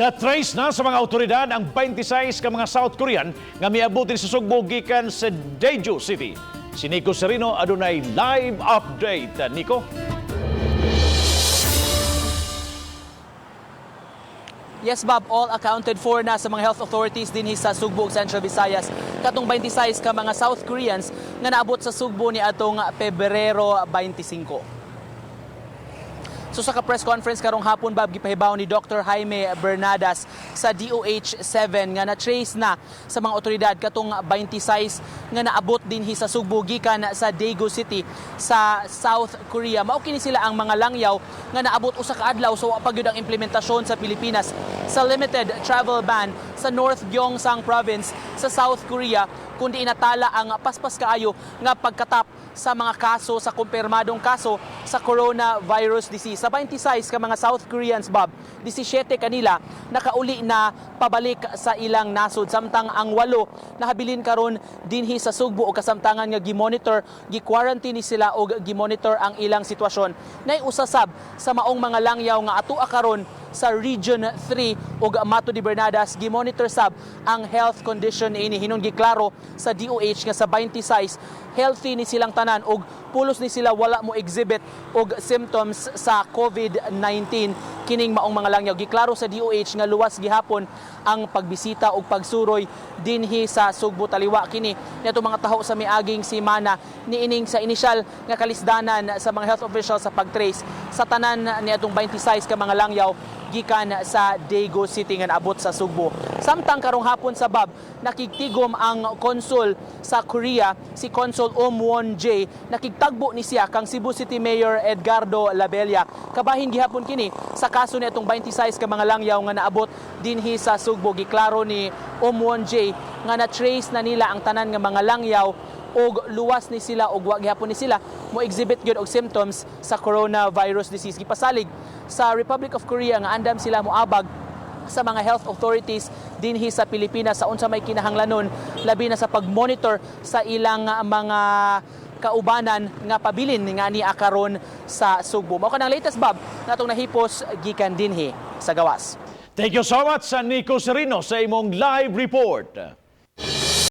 Na-trace na sa mga otoridad ang 26 ka mga South Korean nga miabot sa Sugbo gikan sa Daegu City. Si Nico Serino adunay live update. Nico? Yes, Bob, all accounted for na sa mga health authorities dinhi sa Sugbo ug Central Visayas. Katong 26 ka mga South Koreans nga naabot sa Sugbo ni atong Pebrero 25. So sa ka-press conference karong hapon, Bob, gipahibaw ni Dr. Jaime Bernadas sa DOH 7 nga na-trace na sa mga otoridad katong 26 nga naabot dinhi sa Sugbo gikan sa Daegu City sa South Korea. Mao kini sila ang mga langyaw nga naabot usa ka adlaw sa wa pa gyud ang implementasyon sa Pilipinas sa limited travel ban sa North Gyeongsang Province sa South Korea, kundi inatala ang paspas kaayo nga pagkatap sa mga kaso, sa kumpirmadong kaso sa coronavirus disease. Sa 26 ka mga South Koreans, Bob, 17 kanila nakauli na pabalik sa ilang nasod, samtang ang 8 nahabilin karon dinhi sa Sugbo o kasamtangan nga gi-monitor, gi-quarantine ni sila og gi-monitor ang ilang sitwasyon. Nay usasab sa maong mga langyaw nga atua karon sa Region 3 ug mato di Bernadas, gi-monitor sab ang health condition niini. Hinon giklaro sa DOH nga sa 26, healthy ni silang tanan og pulos ni sila wala mo exhibit og symptoms sa COVID-19 kining maong mga langyaw. Giklaro sa DOH nga luwas gihapon ang pagbisita og pagsuroy dinhi sa Sugbo. Taliwa kini niadto mga taho sa miaging semana niining sa inisyal nga kalisdanan sa mga health officials sa pag-trace sa tanan niadtong 26 ka mga langyaw gikan sa Daegu City nga naabot sa Sugbo. Samtang karong hapon sa, Bob, nakigtigom ang consul sa Korea, si Consul Om Won Jae, nakigtagbo ni siya kang Cebu City Mayor Edgardo Labella. Kabahin gihapon kini sa kaso ni atong 26 ka mga langyaw nga naabot dinhi sa Sugbo. Giklaro ni Om Won Jae nga na-trace na nila ang tanan nga mga langyaw og luwas ni sila og wa gihapon ni sila mo exhibit gyud og symptoms sa coronavirus disease. Gipasalig sa Republic of Korea nga andam sila moabag sa mga health authorities dinhi sa Pilipinas sa unsa may kinahanglanon, labi na sa pag-monitor sa ilang mga kaubanan nga pabilin nga ni karon sa Sugbo. Mao kanang latest, Bob, natong nahipos gikan dinhi sa gawas. Thank you so much sa Nico Serino sa imong live report.